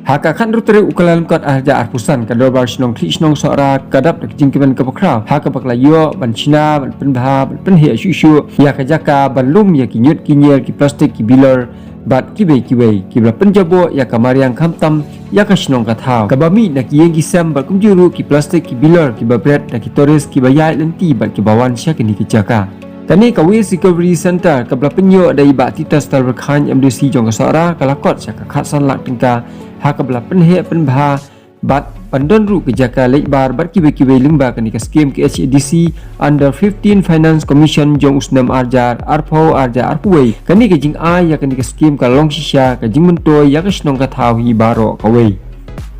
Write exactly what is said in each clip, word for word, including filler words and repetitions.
Ha ka khathynriew tarik u Kyllalyngkot arhajar arphew san, ka Dorbar Shnong Khlieh Shnong Sohra ka dap da ka jingkmen kaba khraw ha kaba ka la ïoh ban shna, ban pynbha, ban pynheh shuh shuh ïa ka jaka ban lum ïa ki ñiut ki ñier, ki plastik, ki bilor bad kiwei kiwei kiba la pynjaboh ïa ka mariang, khamtam ïa ka shnong ka thaw, kaba mih na ki ïing ki sem, bad kumjuh ruh ki plastik, ki bilor kiba bret da ki tourist kiba ïaid lynti bad kiba wan sha kane ka jaka. Kane ka Waste Recovery Centre kaba la pynïoh da i Bah Titus Talwarkhain, M D C jong ka Sohra, ka la kot sha ka khatsan lak tyngka ha kaba la pynheh pynbha bad ban don ruh ka jaka leit bar bad kiwei kiwei lyngba kane ka skim K H A D C under fifteen Finance Commission jong u snem arhajar arphew, arhajar arphew wei. Kane ka jingai ïa kane ka skim ka long shisha ka jingmyntoi ïa ka shnong ka thaw hi baroh kawei.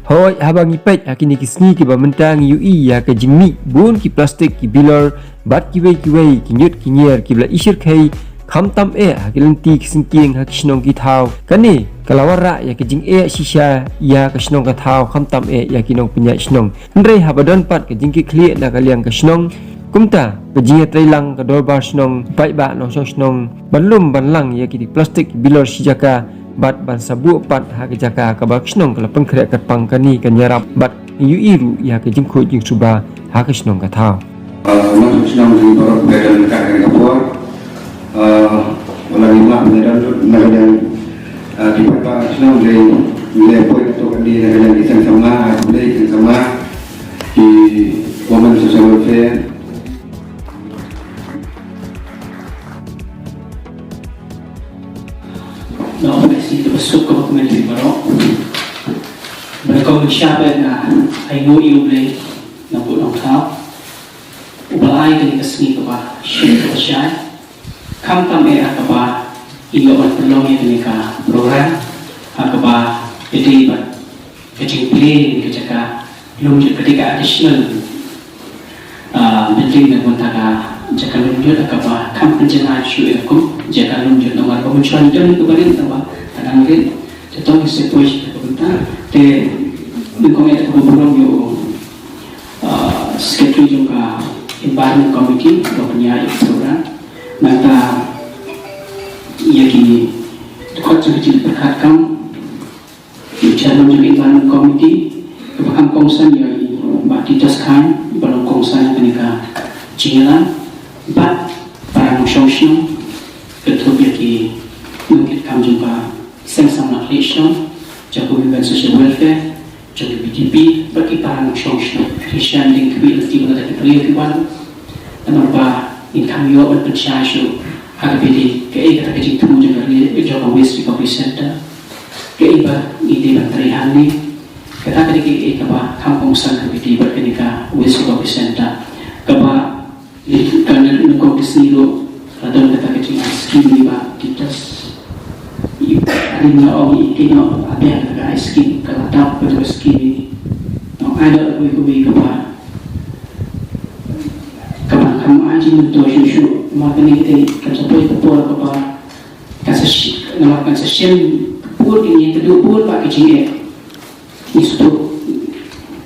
Hooid, haba ngi peit ha kine ki sngi kiba mynta, ngi ïohi ïa ka jingmih bun ki plastik, ki bilor bad kiwei kiwei ki ñiut ki ñier kiba la ishyrkhei khamtam eh ha ki lynti ki syngkien ha ki shnong ki thaw. Kane ka la wanrah ïa ka jingeh shisha ïa ka shnong ka thaw, khamtam eh ïa ki nongpynïaid shnong. Hynrei haba don pat ka jingkitkhlieh na ka liang ka shnong, kumta ka jingïatreilang ka Dorbar Shnong, paidbah nongshong shnong, ban lum ban lang ïa ki plastik, ki bilor shi jaka bad ban sa buh pat ha ka jaka kaba ka shnong ka la pynkhreh kyrpang, kane kan ïarap bad ïohi ruh ïa ka jingkhuid jingsuba ha ka shnong ka thaw. Ah, nongshong shnong jong ngi baroh, phi don ha kane ka por. Ah, wat la ngim lah ban ïadon lut na ka liang, ah, ki paidbah shnong, ngi leh poi na ka liang ki seng samla, ah, ki seng samla, ki Women Social Welfare. Nga ong ka sngi kaba suk kaba kmen ïa phi baroh. Bad kumba shah bad nga ainguh ïa U Blei, Nongbuh Nongthaw, uba la ai kane ka sngi kaba suk kaba shai. Khamtam eh ha kaba ngi ïoh ban pynlong ïa kane ka program, ha kaba ka dei bad ka jingplie ïa ka jaka lum jut, ka dei ka additional, ah, building na ka bynta ka jaka lum jut, ha kaba kham pynjanai shuh ïa ka kum jaka lum jut, namar ba mynshuwa ngi don ïa kaba rit, namar ka dang rit, te to ngi sa poi sha ka bynta. Te nyngkong eh te kaba burom ïa u, ah, Secretary jong ka Environment Committee ba pynïaid ïa ka program. Nangta ïa ki dkhot jong ka jingpyrkhat kam, u Chairman jong ka Environment Committee, kaba kham kongsan ïa i Bah Titus Khain, ba long kongsan ïa kane ka jingïalang, bad para nongshong shnong, kynthup ïa ki nongkitkam jong ka Seng Samla Khlieh Shnong, jong ka Women Social Welfare, jong ka V D P, bad ki para nongshong shnong. Ki shan ding kwi lynti bad ki briew ki wan. Namar ba ngin kham ïoh ban pynshai shuh ha kaba dei kaei kata ka jingthmu jong ka ri, jong ka Waste Recovery Centre. Kaei ba ngi dei ban trei hangne. Kata ka dei kaei kaba kham kongsan ha kaba dei bad kane ka Waste Recovery Centre. Kaba ka nyngkong ka sngi ruh la don kata ka jingai skim i Bah Titus. I, hadien nga ong i, kynnoh, hadien ka ai skim, ka la dap kata ka skim i. Nong ai da kawei kawei kaba Kaba kham ai jingmyntoi shuh shuh, namar kane ka dei kan sa poi ka por kaba kan sa shi-, namar kan sa shim bun ki, ngi ïa tyrdu bun bah ki jingeh. Ngi sngewthuh.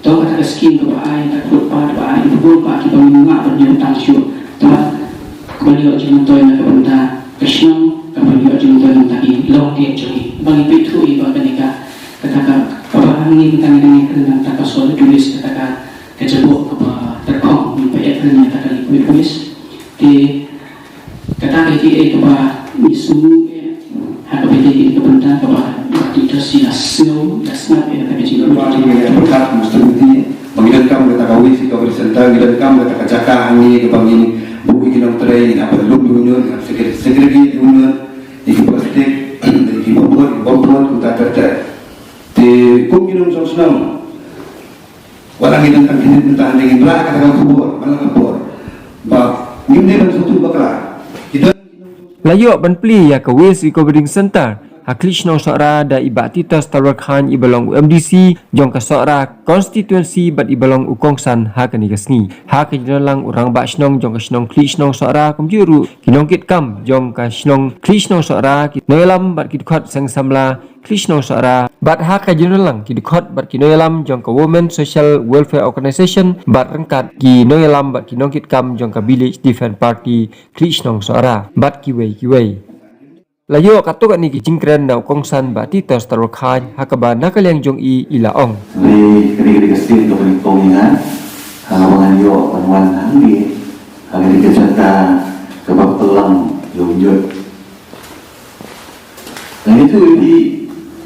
To kata ka skim kaba ai, ka footpath ba ai, bun bah kiba ngim lah ban ïoh tang shuh. Te ban ïoh jingmyntoi na ka bynta ka shnong, ka ban ïoh jingmyntoi na ka bynta ki longdien jong ngi. Ba ngi peit thuh ïa ba kane ka, kata ka, kaba hangne mynta ngi dang ïakren na ka bynta ka solid waste, kata ka Ka jaboh kaba tyrkhong, ngi peit ïa kata ka liquid waste. Te kata ka dei kaei kaba ngi sngew eh ha kaba ïadei ka bynta kaba Bah Titus i la sngew, la sngap ïa kata ka jingkyrpad. Ba ngi donkam kata ka waste recovery center, ngi donkam kata ka jaka hangne kaba ngin buh ïa ki nongtrei, ngin hap lum ïa u ñiut, ngin hap segre-, segregate ïa u ñiut, ïa ki plastik, ïa ki bym put, bym put, kumta ter ter. Te kum ki nongshong shnong, wat la ngi donkam kine mynta, ngin rah kata ka khubor man la ka por ba ngim dei ban sngewthuh bakla. Ki don. La ïoh ban plie ïa ka Waste Recovering Centre ha Khlieh Shnong Sohra da i Bah Titus Talwarkhain, iba long u M D C jong ka Sohra Constituency bad iba long u kongsan ha kane ka sngi. Ha ka jingdon lang u Rangbah Shnong jong ka shnong Khlieh Shnong Sohra, kumjuh ruh ki nongkitkam jong ka shnong Khlieh Shnong Sohra, ki nongïalam bad ki dkhot seng samla Khlieh Shnong Sohra, bad ha ka jingdon lang ki dkhot bad ki nongïalam jong ka Women Social Welfare Organisation, bad ryngkat ki nongïalam bad ki nongkitkam jong ka Village Defence Party Khlieh Shnong Sohra, bad kiwei kiwei. La ïoh katto katne ki jingkren na u kongsan Bah Titus Tarwarkhain, ha kaba na ka liang jong i i la ong. Hynrei kane ka dei ka sien kaba nyngkong ïa nga, ha kaba ngan ïoh ban wan hangne ha kane ka jaka kaba pynlang ïa u Ñiut. Ngan ïathuh ïa phi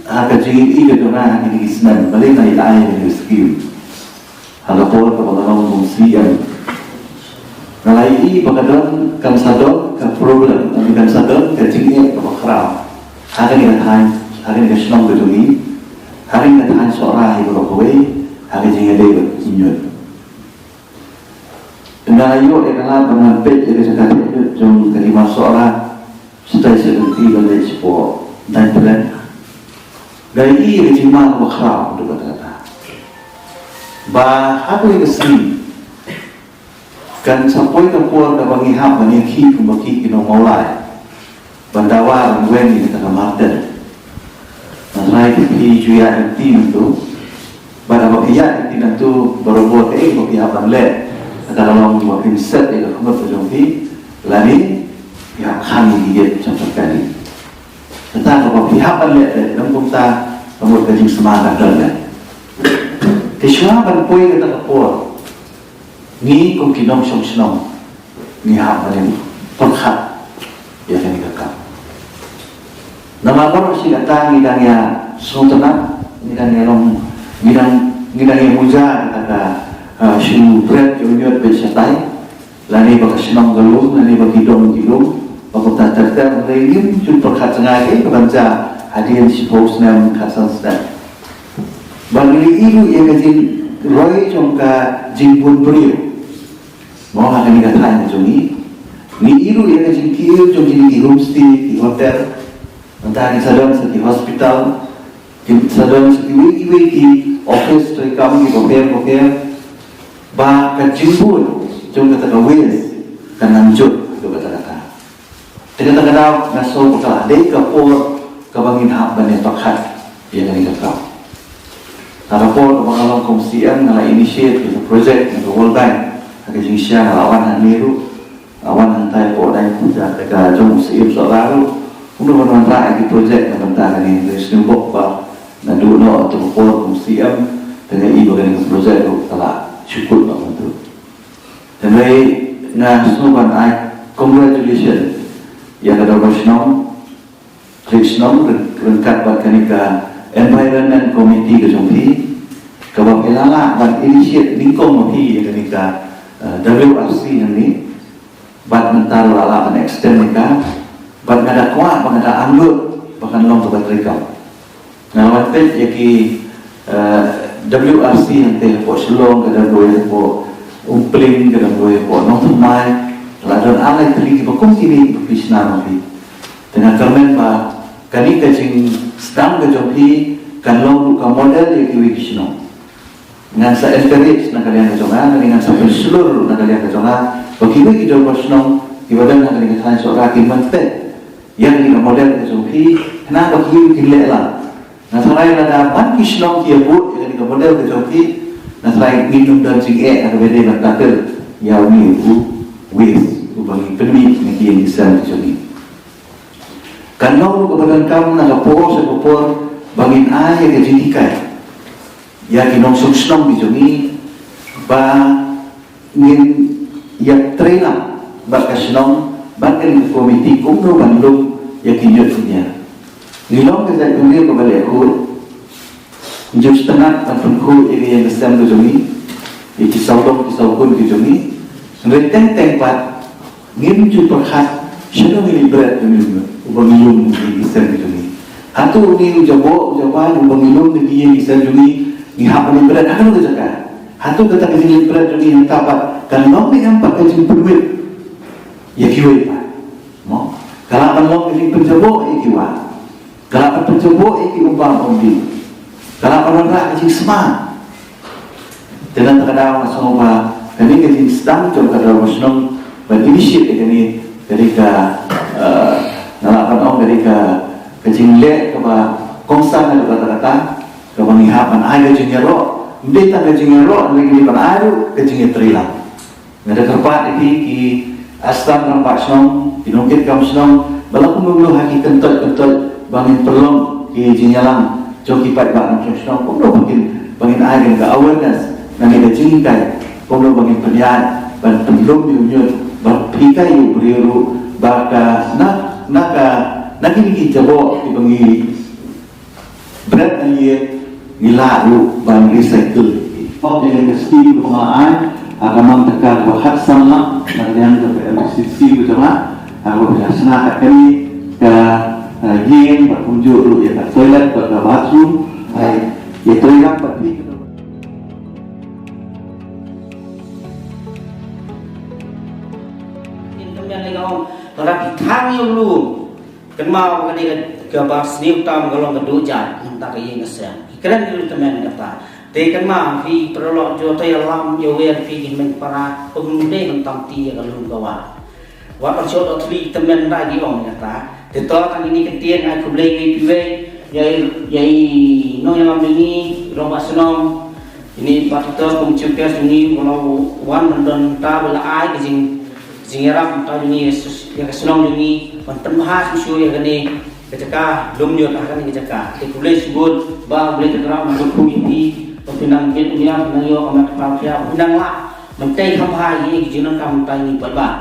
ha ka jingïohi ka jong nga ha kine ki snem balei nga ïa ai ïa kane ka skim. Ha ka por kaba nga long kum C M, nga la ïohi ba ka don, kan sa don ka problem, kan sa don ka jingeh kaba khraw ha kane ka thaiñ, ha kane ka shnong ka jong ngi, ha kane ka thaiñ Sohra hi baroh kawei, ha ka jingïadei bad u Ñiut. Nga la ïoh ïa ka lad ban wan peit ïa ka jaka thep Ñiut jong ka hima Sohra. Shatai sha lynti ban leit shapoh Thaiñ Plet, nga ïohi ïa ka jingma kaba khraw haduh katta katta. Ba ha kawei ka sngi kan sa poi ka por kaba ngi hap ban ïakhih kumba khih ki nong Mawlai ban dawa ban weng ïa kata ka martyr. Nga tharai phi ju ïaid lynti nangtu. Bad haba phi ïaid lynti nangtu, barabor kaei ba phi hap ban leh, kata ka long ba phin set ïa ka khmut ka jong phi, lane phi hap khang ïa ki ïit jong ka kali. Kata kaba phi hap ban leh, leh lem kumta, ka mut ka jingsma kan don leh. Te shuwa ban poi kata ka por, ngi kum ki nongshong shnong ngi hap ban pyrkhat ïa kane ka kam. Namar baroh shi katta ngi dang ïa sngewtynnat, ngi dang ïa long, ngi dang, ngi dang ïa muja kata ka, ah, shu bret ïa u Ñiut beit shatai, lane ba ka shnong ka lum, lane ba ki dong ki lum, ba kumta ter ter, hynrei ngim ju pyrkhat jngai kaei kaban jia hadien shiphew snem, khatsan snem. Ba ngi ïohi ruh ïa ka jingroi jong ka jingbun briew. Mo, ha kane ka thaiñ ka jong ngi, ngi ïohi ruh ïa ka jingkiew jong kine ki homestay, ki hotel, mynta ki sa don sa ki hospital, ki sa don sa kiwei kiwei ki office treikam kiba pher ba pher. Ba ka jingbun jong kata ka waste kan nang jur haduh katta katta. Te kata ka daw nga sngew ba ka la dei ka por kaba ngin hap ban ïa pyrkhat ïa kane ka kam. Ha ka por kaba nga long kum C M nga la initiate ïa ka project na ka World Bank. Ha ka jingshisha nga la wan hangne ruh, nga la wan hangtai hapoh daiñ puja ka jong u Syiem Sohra ruh. Kumno ban wanrah ïa ki project na ka bynta kane, hynrei sngewbok ba naduh noh ïa ka por kum C M te nga i ba kane ka project ruh ka la shu kut noh mynta. Hynrei nga sngew ban ai congratulation ïa ka Dorbar Shnong, Khlieh Shnong, ryngkat bad kane ka Environment Committee ka jong phi, kaba phi la lah ban initiate nyngkong ma phi ïa kane ka, eh, W R C hangne, bad mynta ruh la lah ban extend ïa ka, bad nga da kwah ba nga da angnud ba kan long kaba treikam. Nga la wan peit ïa ki, eh, W R C hangtei hapoh Shillong, ka don ruh hapoh Umpling, ka don ruh hapoh Nongthymmai, la don ar lai tylli kiba kum kine kiba phi shna ma phi. Te nga kyrmen ba kane ka jingsdang ka jong phi kan long ruh ka model ïa kiwei ki shnong. Ngan sa encourage na ka liang ka jong nga, ngan sa pynshlur na ka liang ka jong nga ba kiwei ki dorbar shnong kiba don ha kane ka thaiñ Sohra kin wan peit ïa kane ka model ka jong phi, khnang ba kiwei kin leh lang. Nga tharai lada man ki shnong ki ïa bud ïa kane ka model ka jong phi, nga tharai ngin ym don jingeh ha kaba ïadei ban tackle ïa une u waste uba ngi pynmih na ki ïing ki sem ki jong ngi. Kan long ruh kaba donkam na ka por sha ka por ba ngin ai ïa ka jinghikai ïa ki nongshong shnong ki jong ngi ba ngin ïa trei lang bad ka shnong bad kane ka komiti kumno ban lum ïa ki ñiut ki ñiar. Ngi long ka jaitbynriew kaba leh khuid. Ngi ju sngewtynnat ban pynkhuid ïa ka ïing ka sem ka jong ngi, ïa ki sawdong ki sawkun ki jong ngi. Hynrei teng teng pat ngim ju pyrkhat shano ngin ïa bret ïa une uba ngi lum ïa ki ïing ki sem ki jong ngi. Hato une u jaboh u japan uba ngi lum ïa ki ïing ki sem jong ngi, ngi hap ban ïa bret ha kano ka jaka? Hato kata ka jingïa bret jong ngi hangta pat kan long ne em pat ka jingpynwit ïa kiwei pat? Mo, ka lah ban long ka jingpynjaboh ïa ki wah. Ka lah ban pynjaboh ïa ki umbam umdih. Ka lah ban wanrah ka jingsma. Te na kata ka daw nga sngew ba kane ka jingsdang jong ka dorbar shnong ban initiate ïa kane, kane ka, eh, nga lah ban ong kane ka, ka jingleh kaba kongsan haduh katta katta, kaba ngi hap ban ai ka jingïaroh. Ym dei tang ka jingïaroh, hynrei ngi ban ai ruh ka jingïatreilang. Nga da kyrpad ïa phi ki, Astan rangbah shnong, ki nongkit kam shnong, ba la kumno kumno ha ki kyntoit kyntoit ba ngin pynlong ki jingïalang jong ki paidbah nongshong shnong, kumno ba ngin, ba ngin ai kane ka awareness, na kane ka jinghikai, kumno ba ngin pynïaid ban pynlong ïa u ñiut, ban hikai ïa u briew ruh ba ka na, na ka, na kine ki jaboh kiba ngi bret na ïa, ngi lah ruh ban recycle. Pop ïa ka scheme kaba nga ai, ha ka man ka kaba khatsan lak, na ka liang ka M P C scheme ka jong nga, ha kaba phi la shna kat kane ka, eh, ïing, bad kumjuh ruh ïa ka toilet bad ka bathroom, ai, ïa toilet bad phi. Kin tymmen lei nga ong, lada phi thang ïa u lum, kynmaw kane ka, kaba sniew tam ka long ka duh jait, mynta ka ïing ka sem. Ki kren ki lum tymmen kata. Te kynmaw phi paralok, jong te ïalam ïawer phi ki hynmen para, ym dei ban tam ti ïa ka lum ka wah. Wat ban sot ot thli tymmen da ki ong kata. Te to tang kine ki ktien ai khublei ïa phi wei, ïa i, ïa i nongïalam jong ngi, rangbah shnong. Ine i Bah Titor kum chief guest jong ngi, u la wan ban don ta ba la ai ka jing, jingïarap mynta jong ngi ïa ka shnong jong ngi, ban pynbha shuh shuh ïa kane ka jaka lum ñiut, ha kane ka jaka. Te khublei shibun, Bah, khublei Titor, ban kyrkhu ïa phi ba phi nang bit ïa, phi nang ïoh ka met ka pal khia, phi nang lah ban tei kham bha ïa ki jingdonkam mynta jong ngi paidbah.